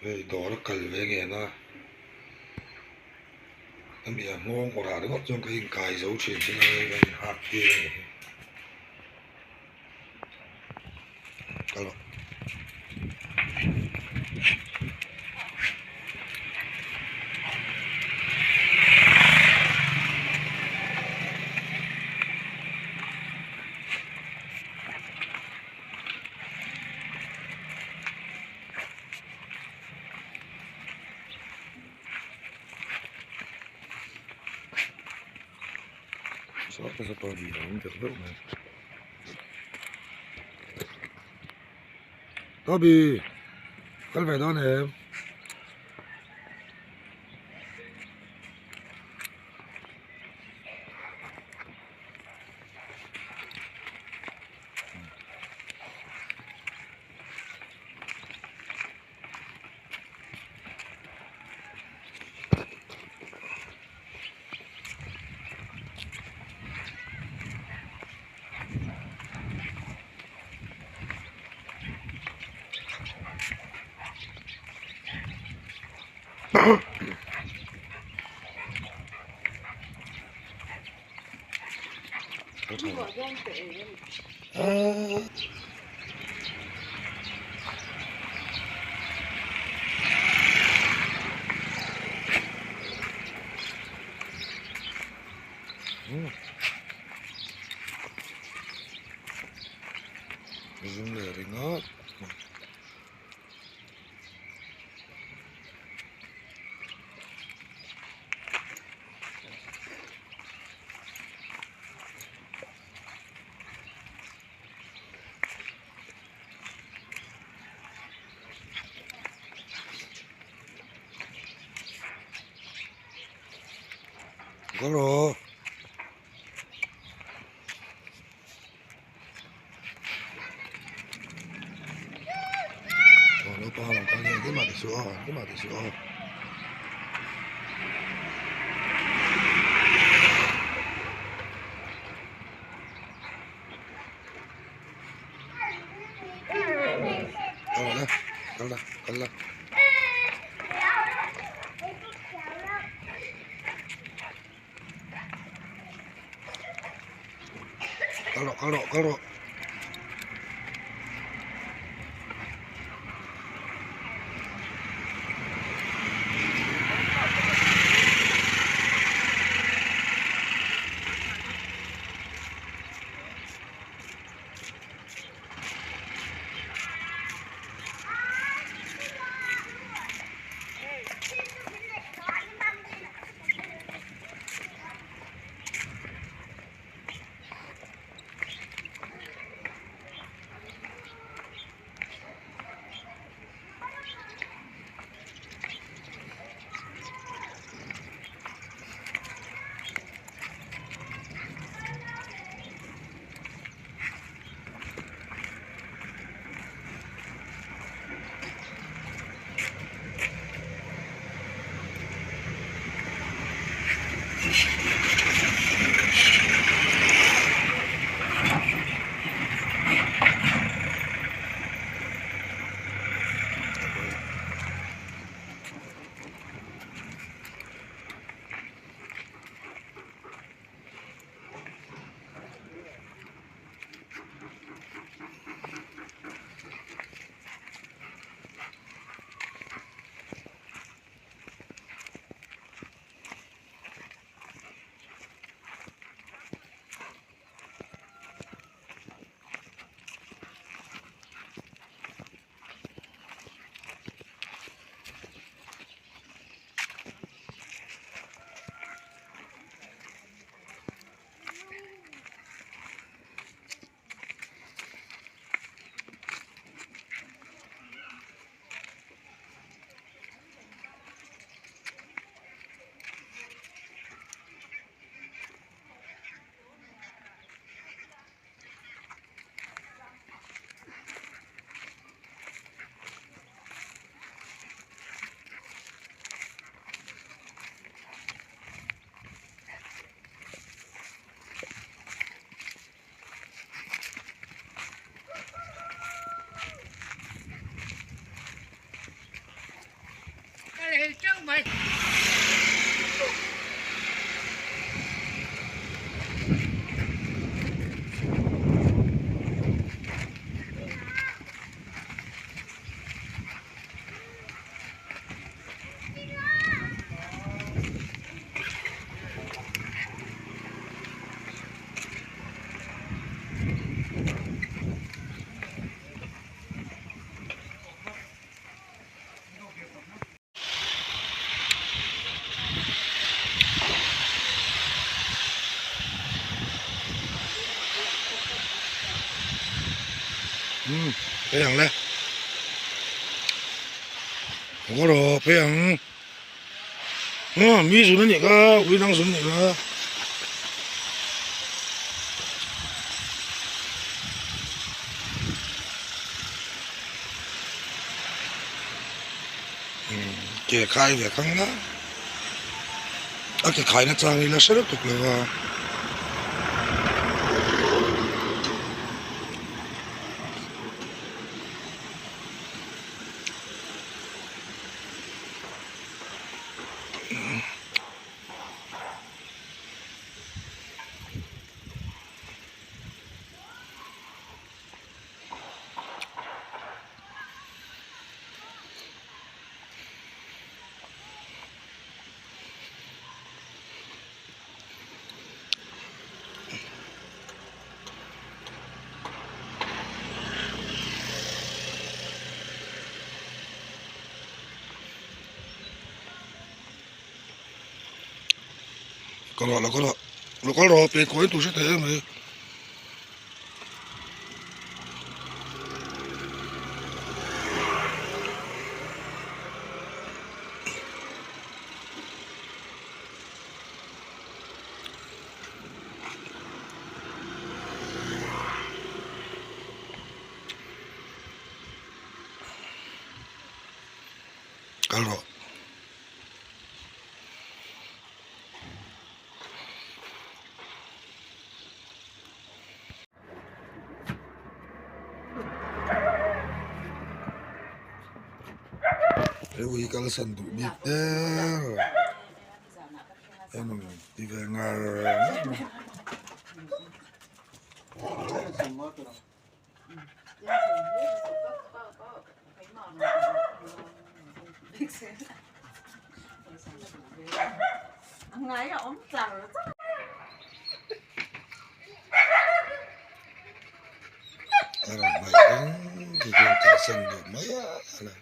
Hei dawr a kal ve ngen a hemi a nghawng awrh ah ringawt chuan ka inkai zo thin sin a hei ka inhak tir a nih hi kal rawh. Toby kal ve dawn em? Zum leh ringawt. Kal rawh. Aw naupang a rawn kal nge keimah ti suh aw keimah ti suh aw. Kal la kal la kal la. Kal rawh kal rawh kal rawh. Umm phei ang le haw rawh phei ang aw mi zun anih kha ui dang zun anih kha. Ke khai ve khang la a ke khai na chang ila hre lutuk lo va. Ka rawh lo ka rawh lo kal rawh pe khawi tur hre thei em mai. Kal rawh. He ui kal san duh bik der a eng ti ve ngar ngar mai. A rawn hnaih reng ti hian kalsan duh mai a la.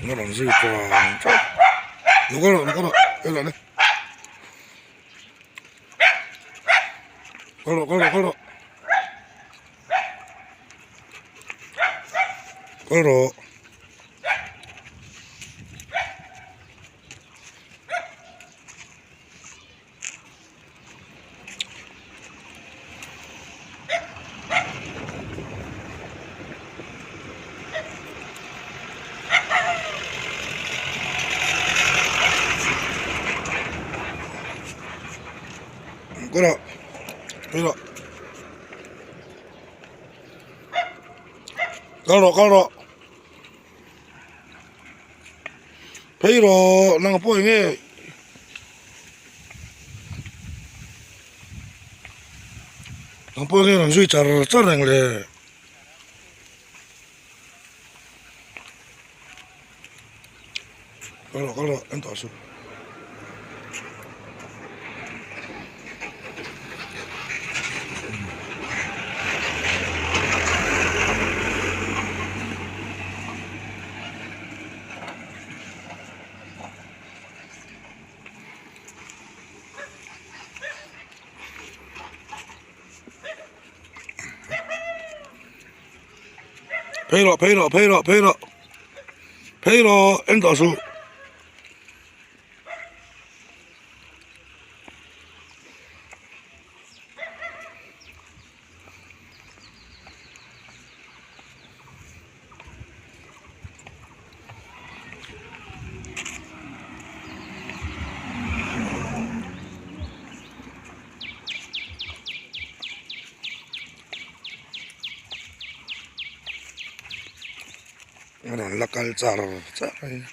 Nó rawn zui chuang chuang lo kal rawh lo kal rawh kal rawh le kal rawh kal rawh kal rawh kal rawh. Kal rawh kal rawh kal rawh kal rawh phei rawh nang pawh eng nge nang pawh eng nge rawn zui char char reng le kal rawh kal rawh en tawh suh. Phei rawh phei rawh phei rawh phei rawh phei rawh en tawh suh. A rawn la kal char char mai a.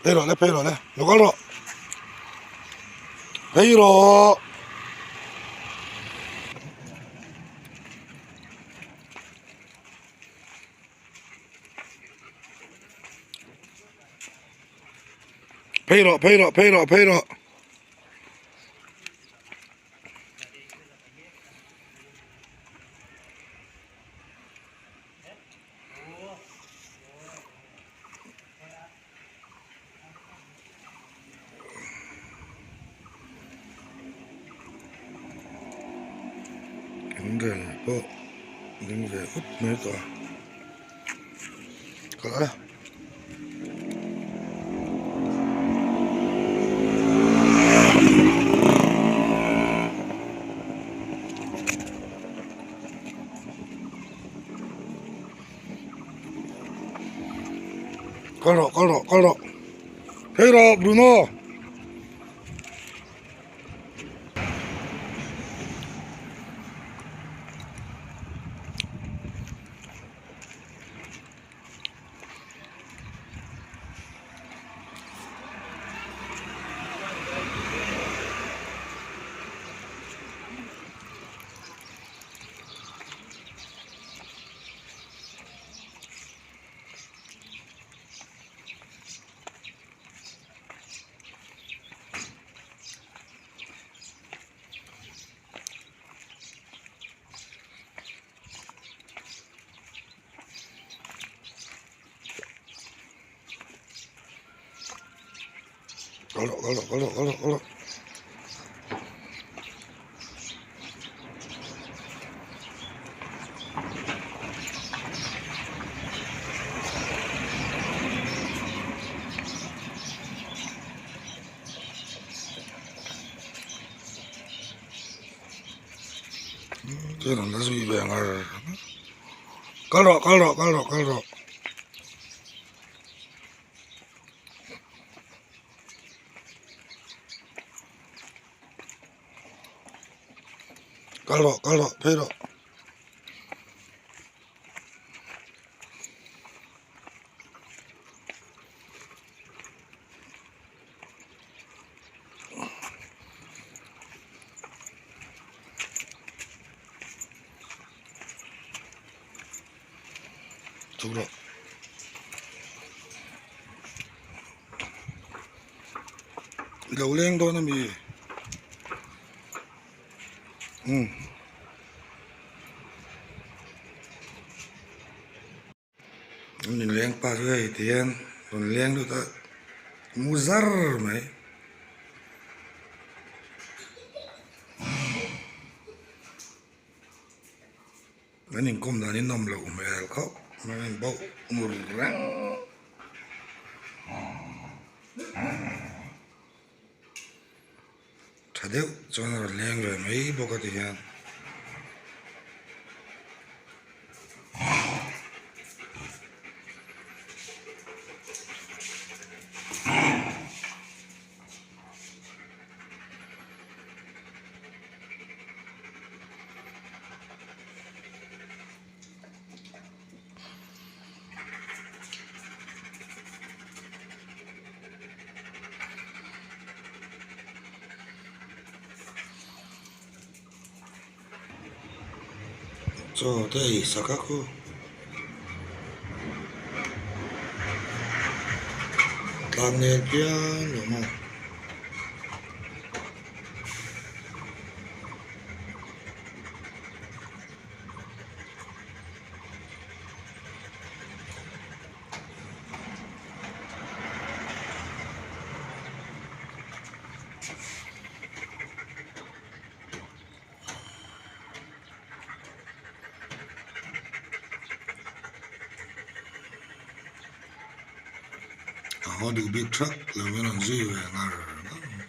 Phei rawh le phei rawh le lo kal rawh phei rawh. Phei rawh phei rawh phei rawh phei rawh. In rel pawh ding ve khawp mai tawh a kalh a. Kal rawh kal rawh kal rawh phei rawh Bruno. Kal rawh kal rawh kal rawh kal rawh kal rawh. Chuan an la zui ve ngar kal rawh kal rawh kal rawh kal rawh. Kal rawh kal rawh phei rawh. Chhuk rawh. I lo leng dawn a mi? Umm. An inleng pa chu hei ti hian rawn leng lut a mu zar mai. An inkawm dan hi nawm loh hmel khawp mai a inbauh ngur reng. Tha deuh chuan a rawn leng ve mai bawk a ti hian. Chaw te ei sak a khu. Tlang nel pian lo maw. haw duh bik thak lo in an zui ve ngar ngar mai.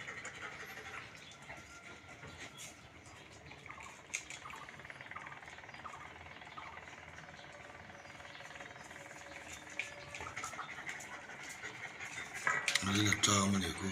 A ril a tang a nih khu.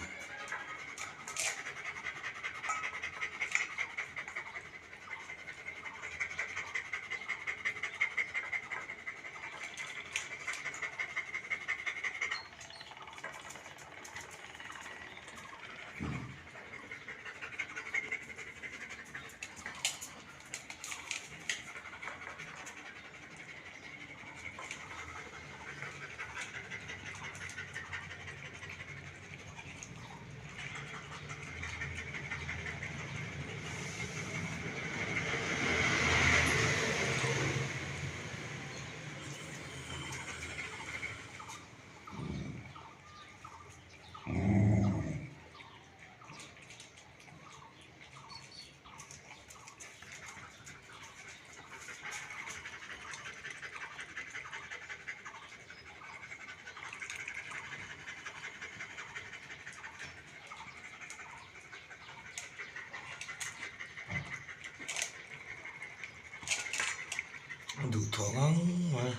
A duhthawh ngang mai.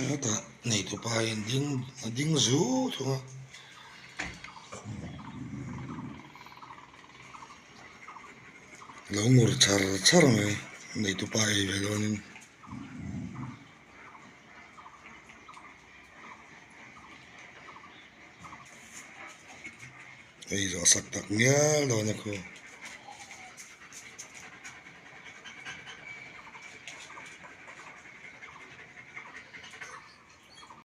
Hetah neitupa hian ding a ding zu thung a. Lo ngur char char mai neitupa ei ve dawnin. Hei zawh sak tak ngial dawn a khu.